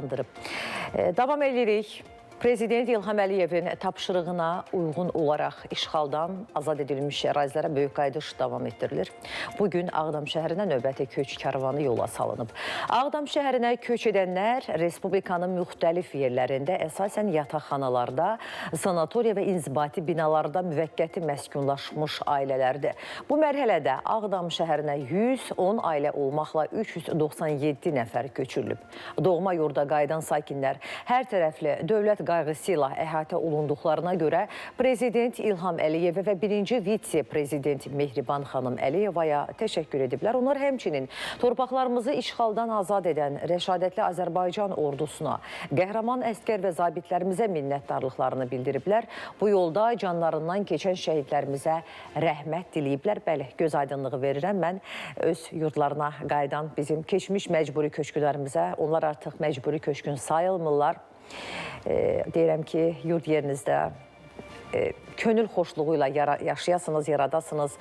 Dayandırıb. Davam edirik. Prezident İlham Əliyevin tapşırığına uyğun olaraq işğaldan azad edilmiş ərazilərə böyük qayıdış davam etdirilir. Bugün Ağdam şəhərinə növbəti köç karvanı yola salınıb. Ağdam şəhərinə köç edənlər Respublikanın müxtəlif yerlərində, əsasən yataqxanalarda, sanatoriya və inzibati binalarda müvəqqəti məskunlaşmış ailələrdir. Bu mərhələdə Ağdam şəhərinə 110 ailə olmaqla 397 nəfər köçürülüb. Doğma yurda qayıdan sakinlər hər tərəfli dövlət qayğısı ilə əhatə olunduqlarına görə Prezident İlham Əliyevə və birinci vitse-prezident Mehriban xanım Əliyevaya təşəkkür ediblər. Onlar həmçinin torpaqlarımızı işğaldan azad edən rəşadətli Azərbaycan ordusuna, qəhrəman əskər və zabitlərimizə minnətdarlıqlarını bildiriblər. Bu yolda canlarından keçən şəhidlərimizə rəhmət diləyiblər. Bəli, göz aydınlığı verirəm mən öz yurdlarına qayıdan bizim keçmiş məcburi köçkünlərimizə. Onlar artıq məcburi köçkün sayılmırlar. Deyirəm ki, yurd yerinizdə könül xoşluğu ilə yaşayasınız, yaradasınız.